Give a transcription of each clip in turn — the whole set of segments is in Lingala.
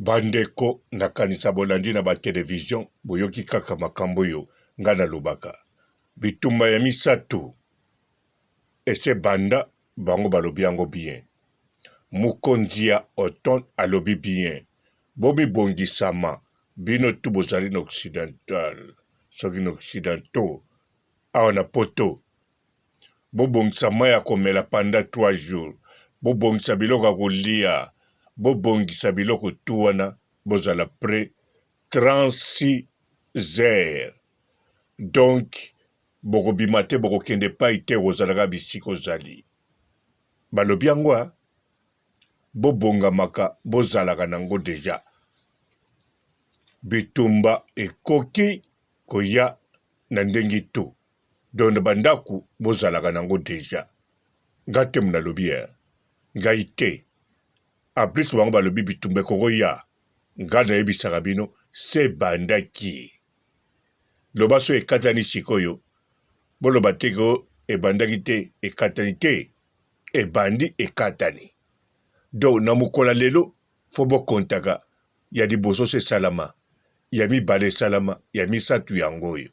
Bandeko nakanisa bolandi na ba television boyoki kaka makambo oyo nga nalobaka. Bitumba ya misatu esi ebanda bango balobi yango bien. Mokonzi ya otan alobi bien bomibongisama bino tout bozali na occidental soki na occidentaux awa na poto Bobongisa mayi ya komela pendant 3 jours, bobongisa biloko ya kolia, bobongisa biloko tout wana bozala pret 36 heures. Donc bokobima te, bokokende epayi te, okozala kaka bisika ozali. Balobi yango ah, bobongamaka, bozalaka nango dejà. Bitumba ekoki koya na ndenge tout. Donc na ba ndaku bozalaka nango dejà. Nga te nalobi eh. Ngai te. En plus bango balobi bitumba ekokoya. Nga nayebisaka bino se ebandaki. Loba so ekatani sikoyo. Boloba te ko ebandaki te ekatani te. Ebandi ekatani. Donc na mokolo ya lelo faut bo comptaka ya liboso se esalama, ya mibale esalama, ya misatu yango oyo.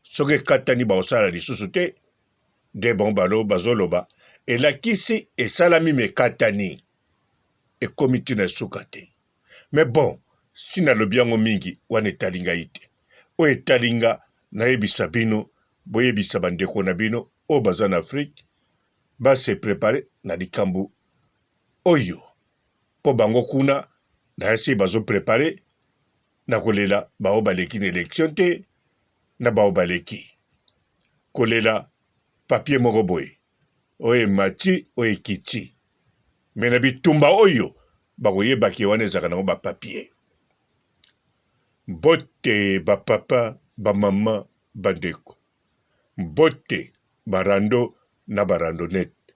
Soki ekatani bakosala lisusu te, nde bango balo bazoloba elakisi esalami me ekatani, ekomi ti na suka te. Mais bon, si nalobi yango mingi wana etali ngai te. Oyo etali nga nayebisa bino, boyebisa bandeko na bino oyo baza na Afrique ba se preparer na likambo oyo mpo bango kuna na esi bazo prepare na kolela baoyo baleki na election te na baoyo baleki kolela papier moko boye oyo emati oyo ekiti me na bitumba oyo bakoyeba ke wana ezalaka nango ba papier. Mbote ba papa ba mama bandeko mbote ba rando na ba randonnette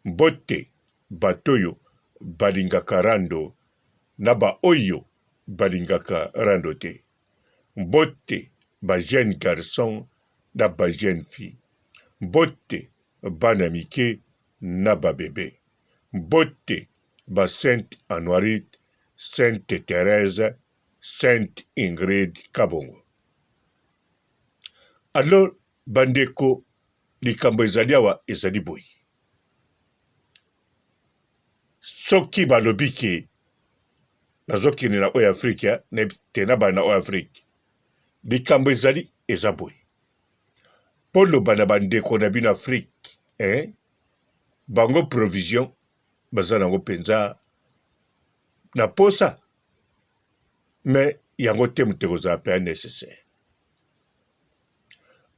mbote Bato oyo balingaka rando na ba oyo balingaka rando te. Mbote ba jeunes garçons na ba jeunes filles. Mbote bana mike na ba bebes. Mbote ba Sainte Anuarite, Sainte Therèse, Sainte Ingrid Kabongo. Alors bandeko likambo ezali awa ezali boye. Soki balobi ke nazokende na oyo Afrique te na bana oyo Afrique, likambo ezali eza boye, boloba na bandeko na bino Afrique eh? Bango provision baza nango mpenza na posa, me yango te moto ekozala mpenza necessaire.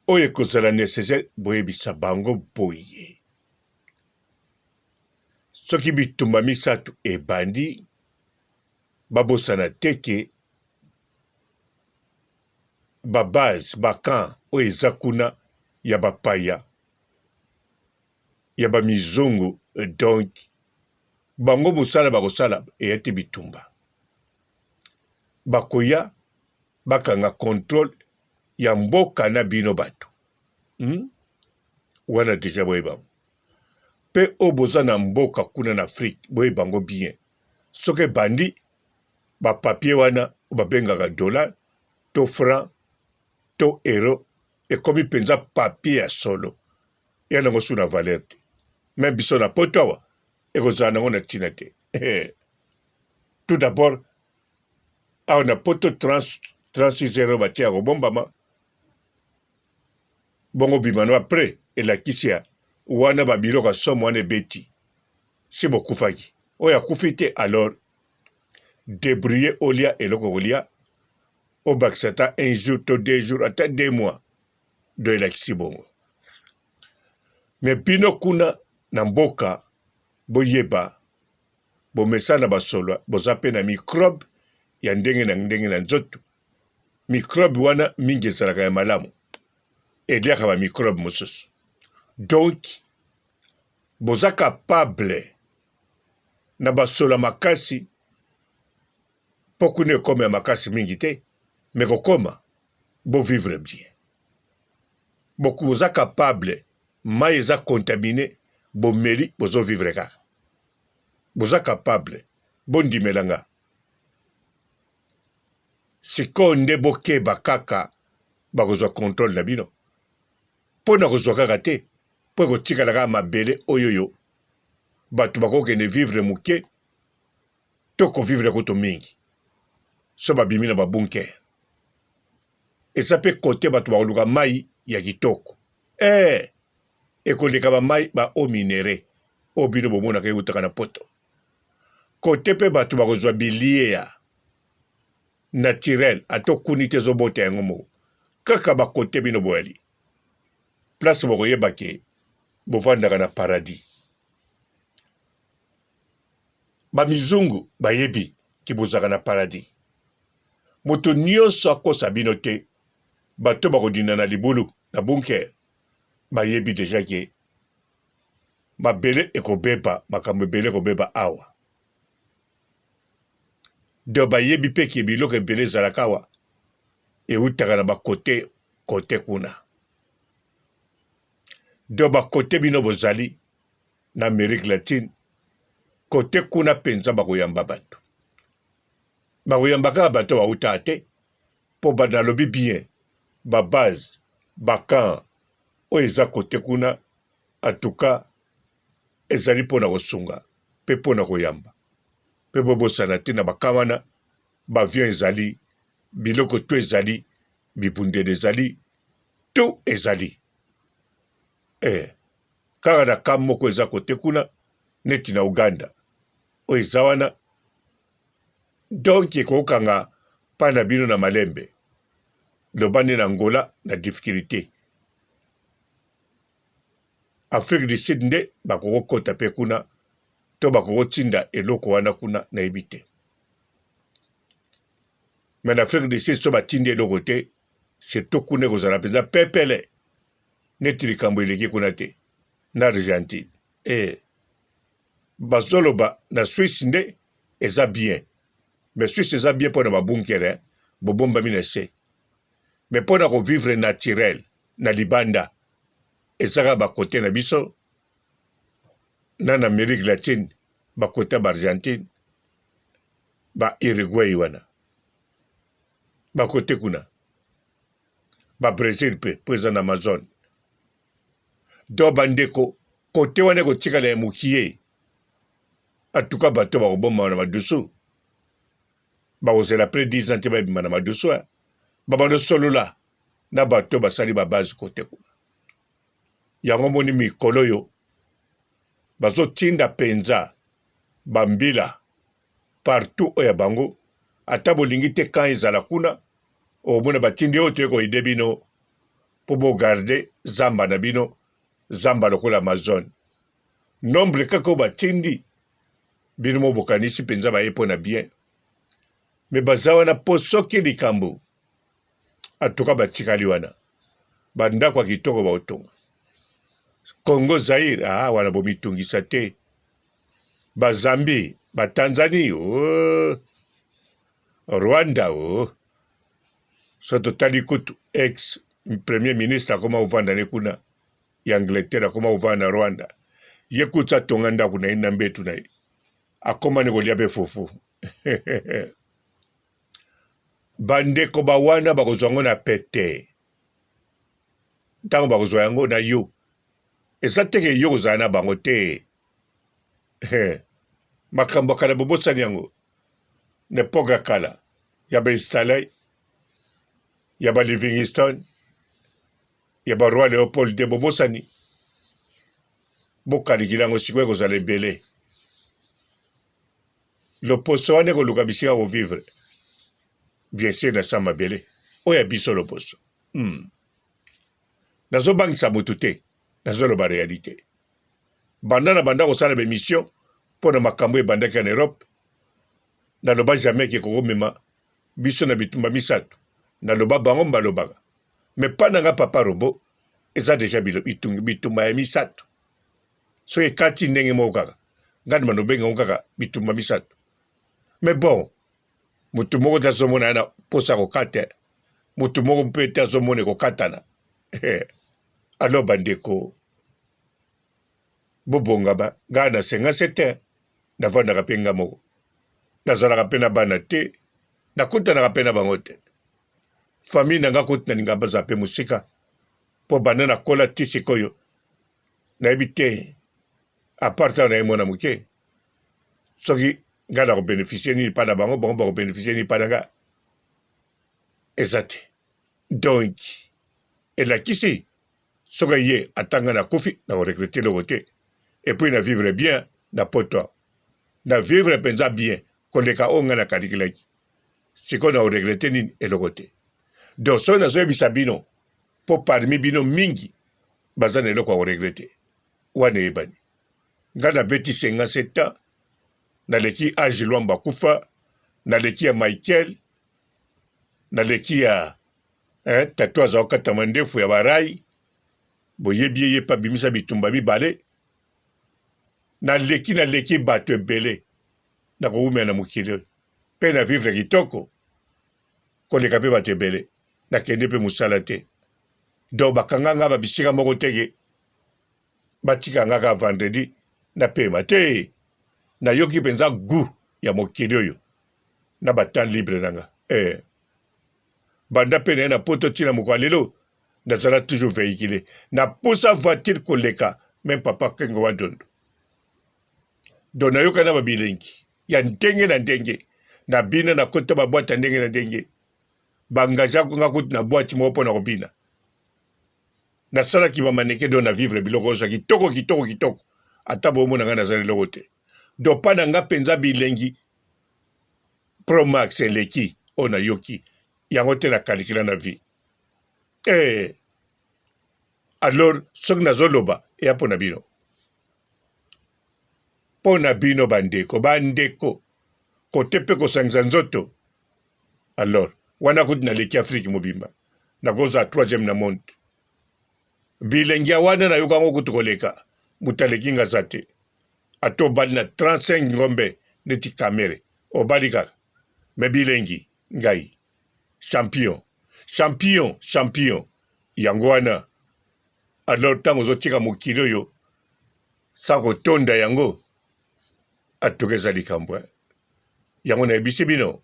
Oyo ekozala necessaire, boyebisa bango boye, soki bitumba misatu ebandi, babosana te ke ba base, ba camp oyo eza kuna ya bapaya, ya ba mizungu, donc bango mosala bakosala eya te bitumba, bakoya bakanga controle ya mboka na bino bato hmm? Wana deja boyeba yango mpe oyo boza na mboka kuna na Afrique boyeba yango bien, soki ebandi ba papier wana oyo babengaka dollar to franc to euro ekomi mpenza papier ya solo ya nango su na valeur te, meme biso na poto awa ekozala nango na ntina te. Tout d'abord awa na poto 36 heures batie ya kobombama bongo bima no après elakisi ya wana ba biloko ya somo wana ebeti si bokufaki oyo akufi te alors debrouiller olia eloko kolia obakisa ata un jour to deux jours ata deux mois do elakisi bongo. Me bino kuna na mboka boyeba bomesana basolo boza pe na microbe ya ndenge na ndenge na nzoto. Microbe wana mingi ezalaka ya malamu, eliaka ba microbe mosusu. Donc boza capable na basolo ya makasi mpo kuna ekoma ya makasi mingi te, me kokoma bo vivre bien. Boza capable mayi eza contamine bomeli bozo vivre kaka. Boza capable bondimela nga. Sikoyo nde bokeba kaka bakozwa controle na bino. Mpo na kozwa kaka te, mpo ekotikala kaka mabele oyoyo bato bakokende vivre moke to kovivre kutu mingi so babimi na babunker. Eza mpe kote bato bakoluka mai ya kitoko eh, ekoleka bamai ba eau minere oyo bino bomonaka eutaka na poto. Kote mpe bato bakozwa biliea naturel ata okuni te ezobota yango moko kaka bakote bino boyali place bokoyeba ke bovandaka na paradis. Bamizungu bayebi ke bozalaka na paradis. Moto nyonso akosa bino te, bato bakodinda na libulu na bunker bayebi deja ke mabele ekobeba, makambo ebele ekobeba awa. Donc bayebi mpe ke biloko ebele ezalaka awa eutaka na bakote kote kuna. Donc bakote bino bozali na Amerique latine kote kuna mpenza bakoyamba bato, bakoyamba kaka bato bautaka te, mpo nalobi bien ba base ba camp oyo eza kote kuna en tout cas ezali mpo na kosunga mpe mpo na koyamba. Mpe bobosana te na ba camp wana ba avion ezali, biloko tout ezali, bibundeli ezali, tout ezali. Eh, kaka na camp moko eza kote kuna neti na Uganda oyo eza wana donc ekokanga pa na bino na malembe loba nde na Angola na difficulté. Afrique du Sud nde bakokokota pe kuna to bakokotinda eloko wana kuna nayebi te. Mais na Afrique du Sud so batindi eloko te surtout kuna ekozala mpenza pepele neti likambo eleki kuna te na Argentine. Eh, bazoloba na Suisse nde eza bien, mais Suisse eza bien mpo na ba bunker eh, bobombami na se, mais mpo na kovivre naturel na libanda eza kaka bakote na biso na na Amerique latine, bakote ya ba Argentine, ba Uruguay wana bakote kuna ba Brésil mpe mpo eza na Amazone. Donc bandeko kote wana ekotikala ya mokie. Atuka bato bakobomama na madusu bakozela après 10 ans te babima na madusu babanda solola na bato basali ba base kote kuna. Yango moni mikolo oyo bazotinda mpenza bambila partout oyo ya bango, ata bolingi te camp ezala kuna, okomona batindi oyo toye koyede bino mpo bogarde zamba na bino, zamba lokola Amazone. Nombre kaka oyo batindi bino mo bokanisi mpenza baye mpo na bien, me baza wana mpo soki likambo atuka batikali wana bandako ya kitoko bakotonga. Congo Zaire, ah, wana bomitungisa te. Ba Zambie, ba Tanzanie, oh. Rwanda, oh. So totali kutu ex premier ministre akoma kovanda ne kuna ya Angleterre, akoma kovanda na Rwanda. Ye kutu atonga ndako na ye na mbetu na ye, akoma ne kolia pe fufu. Bandeko ba wana bakozwa yango na pete. Ntango bakozwa yango na yo, eza te ke yo kozala na bango te. Makambo ya kala bobosani yango. Na epoque ya kala ya ba Stanley, ya ba Livingstone, ya ba roi Leopold de bobosani. Bokalikila yango sikoyo ekozala ebele. Loposo wana ekoluka bisika ko vivre bien sur na sa mabele oyo ya biso loposo. Nazobangisa motu te, nazoloba realite. Banda na banda kosala ba emission mpo na makambo ebandaki na Europe, naloba jamais ke kokomema biso na bitumba misato. Naloba bango mbalobaka, mais pa na nga papa robot eza deja bitumba ya misato. Soki ekati ndenge moko kaka ngai nde banobenga yango kaka bitumba misato. Mais bon, motu moko te azomona ya na mposa kokata, motu moko mpe te azomona ekokatana. Alors bandeko bobongama, ngai na senga se te, navandaka mpe ngai moko, nazalaka mpe na bana te, nakutanaka mpe na bango te. Famille na nga kutu nalinga bazala mpe mosika mpo banda nakola ti sikoyo nayebi te apart ntango naye mwana moke soki ngai nakobeneficie nini mpa na bango, bango bakobeneficie nini mpa na nga, eza te. Donc elakisi soki ye ata ngai nakufi nakoregrete eloko te, epuis na vivre bien na poto, na vivre mpenza bien koleka oyo ngai nakalikilaki. Sikoyo nakoregrete nini? Eloko te. Donc soki nazoyebisa bino mpo parmi bino mingi baza na eloko ya koregrete, wana eyebani. Ngai nabeti 57 ans, naleki age Luambo akufa, naleki ya Michael, naleki ya eh, tatu aza kokata mandefu ya barai, boyebi ye, ye mpe abimisa bitumba mibale. Naleki naleki bato ebele na kowumela na mokili oyo mpe na vivre kitoko koleka mpe bato ebele, nakende mpe mosala te, donc bakanga nga ba bisika moko teke batika nga kaka vendredi na pema te. Nayoki mpenza gout ya mokili oyo na ba temps libre na nga eh. Banda mpe naye na poto ntina mokolo ya lelo nazala toujours véhicule, napusa voiture koleka meme papa Kengo wa Dondo. Donc nayoka na babilengi ya ndenge na ndenge, na bina na kota ba boîte ya ndenge na ndenge, ba engage nga kutu na boîte moko mpo na kobina. Nasalaki ba mannequin, donc na vivre biloko nyonso ya kitoko kitoko kitoko, ata bomona ngai naza eloko te. Donc mpa na nga mpenza bilengi pro max eleki oyo nayoki yango te na kalikila na vie eh. Alors soki nazoloba eya mpo na bino, mpo na bino bandeko, bandeko kote mpe kosangisa nzoto. Alors wana kutu naleki Afrique mobimba, nakozala troisième na monde. Bilengi ya wana nayoka yango kutu koleka moto aleki nga aza te. Ata obali na 35 ngombe neti Kamere, obali kaka me bilengi ngai champion, champion, champion yango wana. Alors ntango ozotika mokili oyo sa kotonda yango, atuka eza likambo eh. Yango nayebisi bino.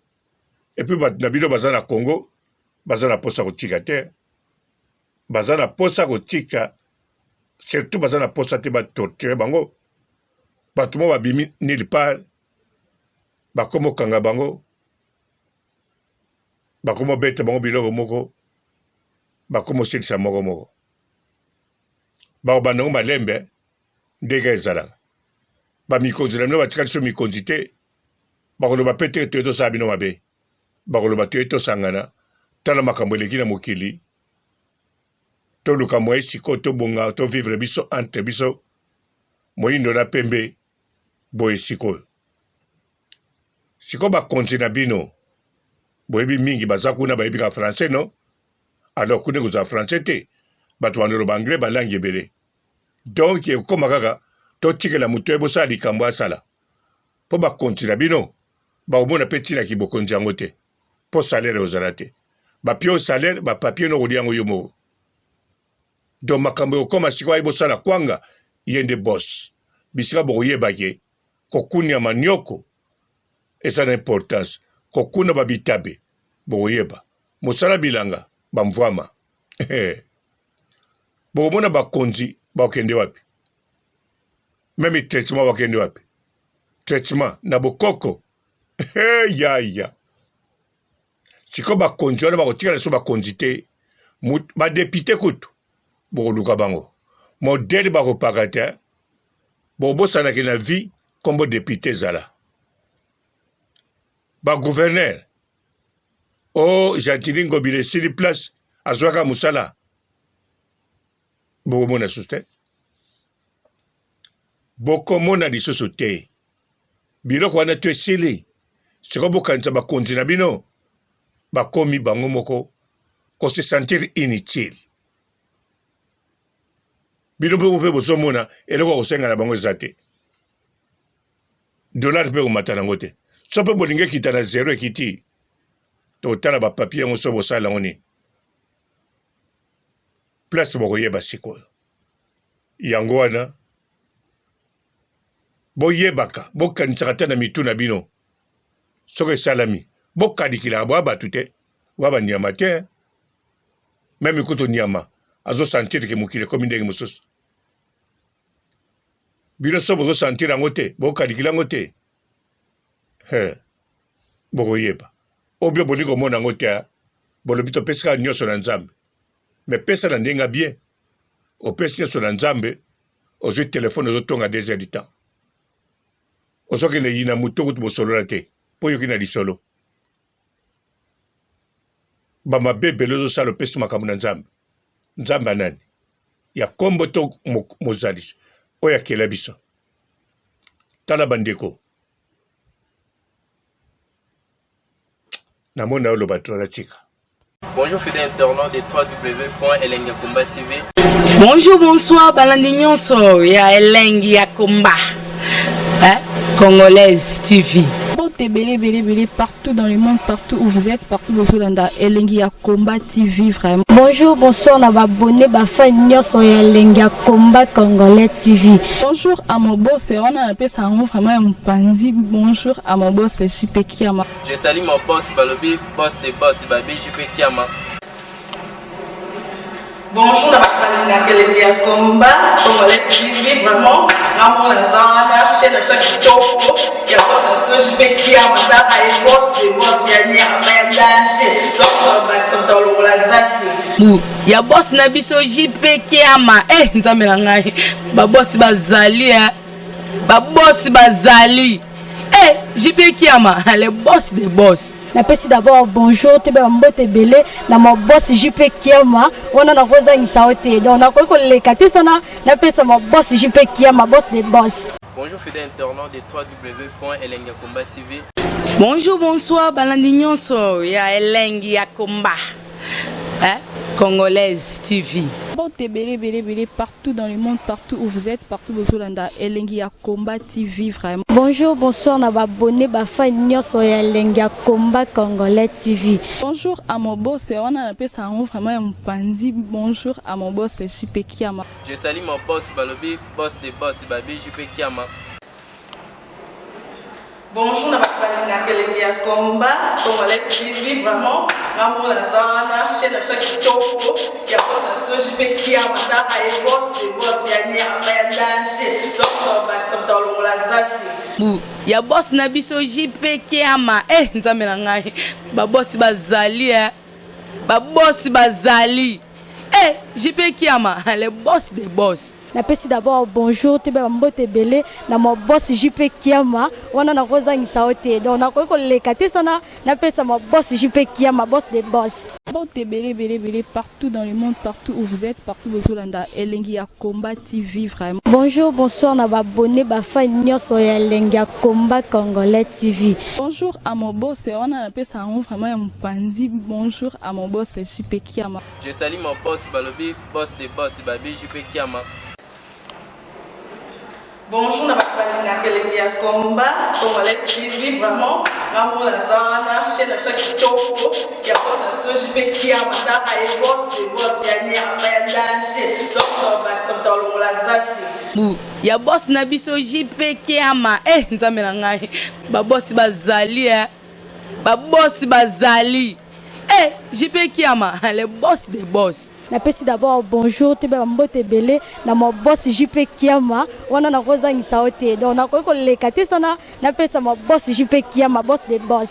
Epuis bato na bino baza na Congo, baza na posa kotika te, baza na posa kotika, surtout baza na posa te batorture bango. Bato moko babimi nulle part, bakoma okanga bango, bakoma obeta bango biloko moko, bakoma osilisa moko moko, bakobanda yango malembe ndenge ezalaka. Bamikonzi na bino batikali so mikonzi te, bakoloba mpe te toye tosala bino mabe, bakoloba toye tosangana, tala makambo eleki na mokili, toluka moye sikoyo tobonga, tovivre biso entre biso moyindo na pembe boye. Sikoyo sikoyo bakonzi na bino boyebi mingi baza kuna, bayebi kaka français no? Alors kuna ekozala français te, bato bandoloba anglais, balangi ebele. Donc ekokoma kaka totikela moto ye bosala likambo asala, mpo bakonzi na bino bakomona mpe ntina kibokonzi yango te, mpo salaire ekozala te, bapio salaire bapapier no kolia yango yo moko. Donc makambo ekokoma sikoyo aye bosala kwanga, ye nde boss. Bisika bokoyeba ke kokunia manioko eza na importance, kokuna babitabe bokoyeba mosala bilanga bamvwama bokomona bakonzi bakokende wapi, meme traitement bakende wapi, traitement na bokoko yaya. Sikoyo bakonzi wana bakotikala so bakonzi te, badepute kutu bokoluka bango modele bakopaka te, bokobosanaki na vie kombo depute ezala bagouverneur. O oh, Gentili Ngobila esili place azwaka mosala, bokomona lisusu te, bokomona lisusu te biloko wana to esili. Sikoyo bokanisa bakonzi na bino bakomi bango moko ko se sentir inutile. Bino mpe mpe bozomona eloko ya kosenga na bango eza te, dollar mpe komata nango te. So mpe bolingi ekita na zero, ekiti, totala bapapier yango so bosala yango nini place bokoyeba sikoyo. Yango wana boyebaka, bokanisaka te na mitu na bino soki esalami, bokalikilaka boya bato te, boya banyama te. Meme kutu nyama azo sentir ke mokili ekomi ndenge mosusu. Bino so bozo sentir yango te, bokalikila yango te. He, bokoyeba. Obio bolingi komona yango te, bolobi topesi kaka nyonso na Nzambe. Mais pesa na ndenge ya bien. Opesi nyonso na Nzambe, ozwi telefone ozotonga 2 heures du temps. Ozokende yina moto kutu bosolola te, mpo oyoki na lisolo. Ba mabe ebele ozosala opesi makambo na Nzambe. Nzambe ya nani? Ya kombo to mozalisi oyo akela biso? Tala bandeko, namoni nayo loba trop natika. Bonjour fidèle internaute de www.elengiyakomba TV. Bonjour, bonsoir, balandi nyonso ya Elengi ya Komba. Hein? Congolaise TV. Mbote ebele ebele ebele partout dans le monde, partout où vous êtes, partout bozolanda Elengi ya Combat TV vraiment. Bonjour, bonsoir na ba abonné ba fan nyonso ya Elengi ya Combat Congolais TV. Bonjour à mon boss, wana napesa yango vraiment ya mopanzi. Bonjour à mon boss JP Kiama. Je salue mon boss balobi boss de boss babi JP Kiama. Bonjour na bato balingaka elengi ya combat congolais TV vraiment ngamona naza wana chaîne na biso ya kitoko ya boss na biso JP Kiama tala ye boss de boss ya nyama ya danger donc bakisa moto alongola zaki bu ya boss na biso JP Kiama eh nzambe na ngai ba boss bazali eh ba boss bazali eh JP Kiama le boss de boss. Napesi d'abord bonjour toyeba ba mbote ebele na ma boss JP Kiama wana nakozangisa yo te donc nakoki koleka te sana napesa ma boss JP Kiama boss de boss. Bonjour fidèle internaute de www.elengiyakomba TV. Bonjour, bonsoir, balandi nyonso ya Elengi ya Komba. Hein? Congolaise TV. Mbote ebele ebele ebele partout dans le monde, partout où vous êtes, partout bozolanda Elengi ya Combat TV vraiment. Bonjour, bonsoir na ba abonné ba fan nyonso ya Elengi ya Combat Congolais TV. Bonjour à mon boss, wana napesa yango vraiment ya mopanzi. Bonjour à mon boss JP Kiama. Je salue mon boss balobi boss de boss babi JP Kiama. Bonjour na bato balingaka elengi ya combat congolais TV vraiment ngamona naza wana chaîne na biso ya kitoko ya boss na biso JP Kiama tala ye boss de boss ya nyama ya danger donc bakisa moto alongola zaki bu ya boss na biso JP Kiama eh nzambe na ngai ba boss bazali eh ba boss bazali eh JP Kiama le boss de boss. Napesi d'abord bonjour toyeba ba mbote ebele na ma boss JP Kiama wana nakozangisa yo te donc nakoki koleka te sana napesa ma boss JP Kiama boss de boss. Mbote ebele ebele ebele partout dans le monde, partout où vous êtes, partout bozolanda Elengi ya Combat TV vraiment. Bonjour, bonsoir na ba abonné ba fan nyonso ya Elengi ya Combat Congolais TV. Bonjour à mon boss, wana napesa yango vraiment ya mopanzi. Bonjour à mon boss JP Kiama. Je salue mon boss balobi boss de boss babi JP Kiama. Bonjour na bato balingaka elengi ya combat congolais TV vraiment ngamona naza wana chaîne na biso ya kitoko ya boss na biso JP Kiama tala ye boss de boss ya nyama ya danger donc bakisa moto alongola zaki bu ya boss na biso JP Kiama eh nzambe na ngai ba boss bazali eh ba boss bazali eh JP Kiama le boss de boss. Napesi d'abord bonjour toyeba ba mbote ebele na ma boss JP Kiama wana nakozangisa yo te donc nakoki koleka te sana napesa ma boss JP Kiama boss de boss.